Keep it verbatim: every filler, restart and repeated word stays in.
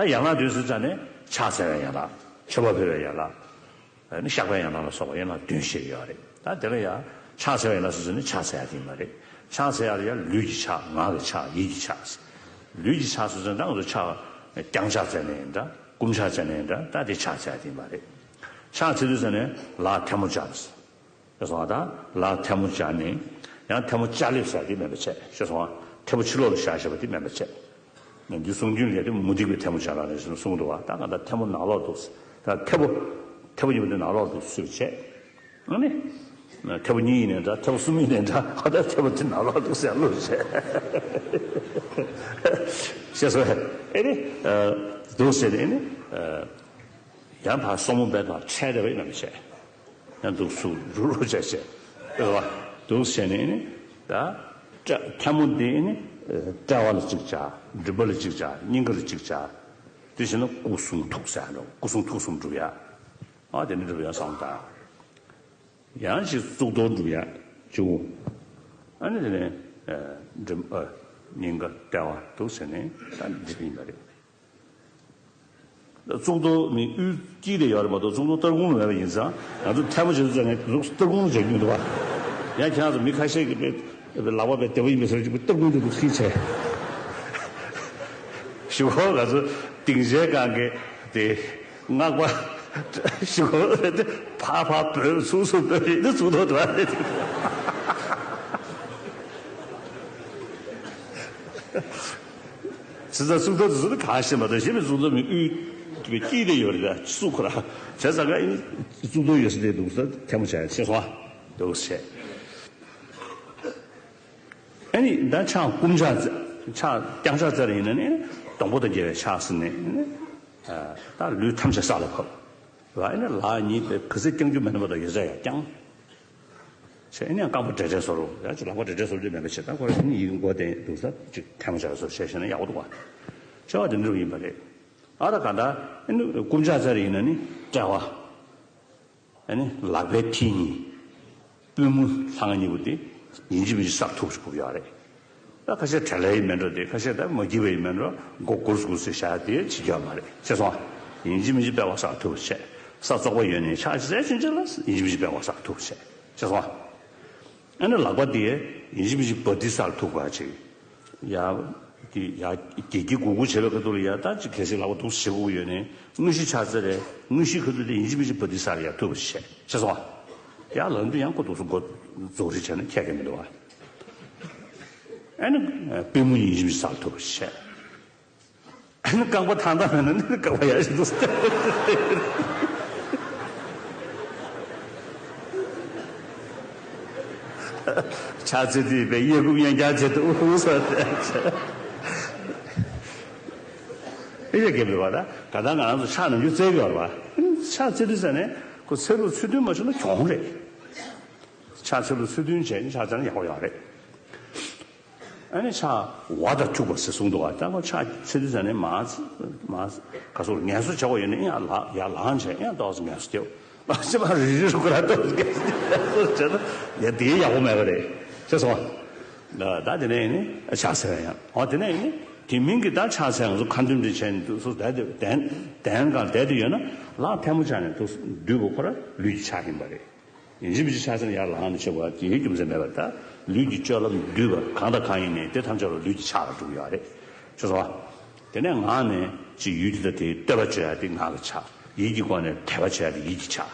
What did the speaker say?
ད་ཡན་ལག་བདུན་ཟེར་ཙང་ནས་ཕྱག་འཚལ་བའི་ཡན་ལག་མཆོད་པ་ཕུལ་བའི་ཡན་ལག་ཨ་ནི་བཤགས་པའི་ཡན་ལག་ལ་སོགས་པ་ཡན་ལག་བདུན་བཤད་ཡོད་རེད། ད་དེ་ལ་ཡང་ཕྱག་འཚལ་བའི་ཡན་ལག་སོ་སོ་ནི་ཕྱག་འཚལ་ཡ་དེ་མ་རེད། ཕྱག་འཚལ་ཡ་ལ་ཡང་ལུས་ཀྱི་ཕྱག་ངག་གི་ཕྱག་ཡིད་ཀྱི་ཕྱག་ལུས་ཀྱི་ཕྱག་སོ་སོ་ད་ང་ཚོ་ཕྱག་བརྐྱང་ཕྱག་འཚལ་ནས་ཡིན་འདྲ་བསྐུམ་ཕྱག་འཚལ་ནས་ཡིན་འདྲ་ད་དེ་ཕྱག་འཚལ་ཡ་དེ་མ་རེད། ཕྱག་འཚལ་དུས་ཙམ་ནས་ལག་ཐལ་མོ་སྦྱར། ཞེས་སོང་བ་དང་ལག་ཐལ་མོ་སྦྱར་ནས་ཡང་ཐལ་མོ་སྦྱར་ལེབ་ཟེར་དེ་མེད་པ་བྱས་ཞེས་སོང་བ་ཐལ་མོ་ཕྱི་ལོགས་ལ་བཞག་བཞག་པ་དེ་མེད་པ་བྱས། འདི་གསུང་རྒྱུན་ལས་དེ་མུ་སྟེགས་པའི་ཐལ་མོ་སྦྱར་ལ་རེ་ཞིག་གསུངས་འདུག་བ། ད་ག་ད་ཐལ་མོ་ནང་ལོགས་འདུག་ད་ཐལ་པོ་ཐལ་པོ་ཡིན་པ་དེ་ནང་ལོགས་འདུག་སུས་བྱས། ཨ་ནི། ཐལ་པོ་གཉིས་ཡིན་ནའི་འདྲ་ཐལ་པོ་གསུམ་ཡིན་ནའི་འདྲ་ཨ་ད་ཐལ་པོ་དེ་ནང་ལོགས་འདུག་ཟེར་ལོས་བྱས། ཞེས་སོ། ཨེ་ནི། འདུག་ཟེར་ནས་ཨེ་ནི། ཡང་ཕར་སོར་མོ་བས་ཕར་འཕྲལ་བསྡད་པ་ཡིན་ནམ་བྱས། ཡང་འདུག་སུ་རུ་རུ་བྱས་བྱས། ཨེ་བ། འདུག་བྱས་ནས་ནི། ད། ཐལ་མོ་འདི་ནི། དཔྲལ་བ་ལ་གཅིག་བྱ། མགྲིན་པ་ལ་གཅིག་བྱ། སྙིང་ག་ལ་གཅིག་བྱ། དེ་བཞིན་ན་སྐུ་གསུང་ཐུགས་ཟེར་འགྲོ་སྐུ་གསུང་ཐུགས་གསུམ་སྒྲུབ་ཡ། ཨ་དེ་ནི་སྒྲུབ་ཡ་བསམ་དང་། ཡང་ཞིག་གཙུག་ཏོར་སྒྲུབ་ཡ། བཅུ། ཨ་ནི་དེ་ནས། མགྲིན་ཨ། སྙིང་ག་དཔྲལ་བ་འདུག་ཟེར་ནས་ད་འདི་ཡིན་པ་རེད། གཙུག་ཏོར་ནི་དབུའི་དཀྱིལ་དེ་ཡོད་རེད་མ་གཏོགས་གཙུག་ཏོར་སྟར་ཁུང་ལ་མེད་པ་ཡིན་ཙང་ང་ཚོ་ཐལ་མོ་བྱེད་དུས་ཙང་ནས་གཟུགས་སྟར་ཁུང་ལ་བྱེད་རྒྱུ་འདུག་བ། ཡང་ཁྱེད་རང་ཚོ་མི་ཁ་ཤས་ཀྱིས་པའི་ལག་པ་པའི་བདེ་བོ་ཡིན་པའི་ཟེར་གྱི་སྟར་ཁུང་དུ་འདུག་ཁྱི་བྱས། ཞུ་གོ་ང་ཚོ་སྡིངས་ཆའི་སྒང་གི་དེ་སྔགས་པ་ཞུ་གོ་དེ་ཕར་ཕར་བོས་ཚུར་ཚུར་བོས་རེད་དེ་གཙུག་ཏོར་འདུག་བ་རེད། ཚེ་ས་གཙུག་ཏོར་དེ་ཚོ་ནི་གང་ཤེས་མ་གཏོགས་གཞན་པའི་གཙུག་ཏོར་མི་དབུས་ཀྱི་དཀྱིལ་དེ་ཡོད་རེད་ད་སུ་ཁོ་ར་བྱས་ཙང་ཀ་ཨིན་གཙུག་ཏོར་ཡོད་ས་དེ་འདུག་ས་ཐལ་མོ་བྱས་ཡ་ཤེས་སོང་ཨ་འདུག་བྱས། ཨ་ནི་ད་ཕྱག་བསྐུམ་ཕྱག་ཕྱག་བརྐྱང་ཕྱག་འཚལ་ཡིན་ན་ནི་སྡོང་པོ་དང་རྒྱལ་བའི་ཕྱག་ཟེར་ནས་ནི་ད་ལུས་ཐམས་ཅད་ས་ལ་ཕབ། ཨ་ནི་ལག་གཉིས་པའི་ག་ཚོད་བརྐྱང་རྒྱུ་མེད་ན་མ་གཏོགས་ཡོད་ཚད་ཡང་བརྐྱང་། ཞེས་ཨ་ནི་ཡང་རྐང་པ་བྲེལ་བྲེལ་བཟོ་རུ་ཡང་ཅིག་ལག་པ་བྲེལ་བྲེལ་བཟོ་རྒྱུ་མེད་པ་བྱེད་ད་ཁོ་རང་ནི་ཡིད་མགོ་བསྟན་འདུག་ས་ཅིག་ཐལ་མོ་སྦྱར་བཟོ་བྱས་ཤེ་ན་ཡག་པོ་འདུག་བ། བྱ་བ་དེ་འདྲ་ཡིན་པ་རེད། ཨ་ད་ག་ད་ཨ་ནི་བསྐུམ་ཕྱག་འཚལ་ཡིན་ན་ནི་དཔྲལ་བ། ཨ་ནི་ལག་པའི་མཐིལ་གཉིས། པུས་མོ་ལྷ་ང་གཉིས་པོ་དེ་ཡིན་གཅིག་མིན་གཅིག་སར་ཐུག་ཅིག་ཕུབ་ཡོད་རེད། ད་ཁ་ཤས་བྲེལ་ལེ་ཡིན་མིན་འགྲོ་དེ་ཁ་ཤས་ད་མ་སྐྱིད་པ་ཡིན་མིན་འགྲོ་མགོ་སྒུར་སྒུར་ཟེར་བཞག་དེ་བྱེད་རྒྱུ་མ་རེད་ཤེས་སོང་ཨ། ཡིན་གཅིག་མིན་གཅིག་དཔྲལ་བ་སར་ཐུག་བྱས། ས་བཙོག་པ་ཡོད་ནས་ཕྱག་ཅི་ཟེར་ཕྱིན་ཆད་ལ་ཡིན་གཅིག་མིན་གཅིག་དཔྲལ་བ་སར་ཐུག་བྱས་ཤེས་སོང་ཨ། ཨ་ནི་ལག་པ་དེ་ཡིན་གཅིག་མིན་གཅིག་བ་དི་སར་ཐུག་པ་ཅིག་ཡ། དེ་ཡ་གེ་གེ་གུ་གུ་བྱེད་པའི་ཁ་ཐུག་ལ་ཡ་ད་ཅིག་གལ་སྲིད་ལག་པ་འདུག་བྱེད་དགོས་ཀྱི་ཡོད་ནའི་དངོས་གཞི་ཕྱག་འཚལ་རེད། དངོས་གཞིའི་ཁ་ཐུག་དེ་ཡིན་གཅིག་མིན་གཅིག་བ་དི་སར་ཡ་ཐུག་པ་བྱས་ཤེས་སོང་ཨ། ཡ་ལམ་དུ་ཡང་ཁོ་འདུག་སེ་མགོ་རྫོགས་རེས་བྱས་ན་ཁྱད་ཀྱི་མི་འདུག་ཨ། ཨ་ནི་པུས་མོ་ཡིན་གཅིག་མིན་གཅིག་སར་ཐུག་པ་བྱས། ཨ་ནི་རྐང་པ་ཐང་ཐང་མེད་ན་ནི་རྐང་པ་ཡར་ཞིག་འདུག་སེ། ཕྱག་འཚལ་དུས་པའི་གཡས་བསྐུམ་གཡོན་བརྐྱང་བྱས་འདུག་ཟེར། ཨེ་ཡ་གེ་མེད་པ་ད་ག་ད་ང་རང་ཚོ་ཕྱག་ནམ་རྒྱུན་འཚལ་གྱི་ཡོད་རེད་པ། ཕྱག་འཚལ་དུས་ཙ་ནས་ཁོ་འཚལ་ལུགས་ཚུལ་མཐུན་མ་བྱུང་ན་གྱོང་རེད། ཕྱག་འཚལ་ལུགས་ཚུལ་མཐུན་བྱས་ནས་ཕྱག་འཚལ་ན་ཡག་པོ་ཡོད་རེད། ཨ་ནི་ཕྱག་ཝ་དང་འཁྱུག་པ་ཟེར་གསུངས་འདུག་བ། ད་ཁོ་ཕྱག་འཚལ་དུས་ཙ་ནས་མར་མར་ག་སོགས་ངལ་གསོ་བྱ་བ་ཡོད་ན་ཡང་ལ་ཡར་ལངས་བྱས་ཡང་ཏོག་ཙམ་ངལ་གསོ་རྒྱབ། ཕྱི་མ་རི་རི་རུ་ཁོ་ར་ཏོག་ཙམ་ངལ་གསོ་བྱས་ན་ཡ་དེ་ཡག་པོ་མེད་པ་རེད་ཤེས་སོང་ཨ། ད་དེ་ནས་ནི་ཕྱག་འཚལ་ཡང་ཨ་དེ་ནས་ནི་དེ་མིན་གྱི་ད་ཕྱག་འཚལ་ང་ཚོ་ཁ་འདོན་འདི་བྱས་ནས་འདུག་སོ་བསྡད་དེ་གདན་གདན་གང་བསྡད་དེ་ཡོད་ན་ལག་ཐལ་མོ་སྦྱར་ནས་འདུག་སྡོད་དགོས་ཁོ་ར་ལུས་ཀྱི་ཕྱག་ཡིན་པ་རེད། ཡིན་གཅིག་མིན་གཅིག་ཕྱག་འཚལ་ཡར་ལངས་ནས་བྱེད་དགོས་པ་དེའི་རྒྱུ་མཚན་མེད་པར་ད་ལུས་ཀྱི་སྤྱོད་ལམ་འདུས་པ་གང་དང་གང་ཡིན་ནའི་དེ་ཐམས་ཅད་ལ་ལུས་ཀྱི་ཕྱག་ལ་འགྲོ་གི་ཡོད་རེད་ཤེས་སོང་ཨ། དེ་ནས་ངག་ནས་ཅིག་ཡུལ་དེ་དང་དེའི་བསྟོད་པ་བརྗོད་ཡ་དེ་ངག་གི་ཕྱག་ཡིད་ཀྱི་སྒོ་ནས་དད་པ་བྱེད་ཡ་དེ་ཡིད་ཀྱི་ཕྱག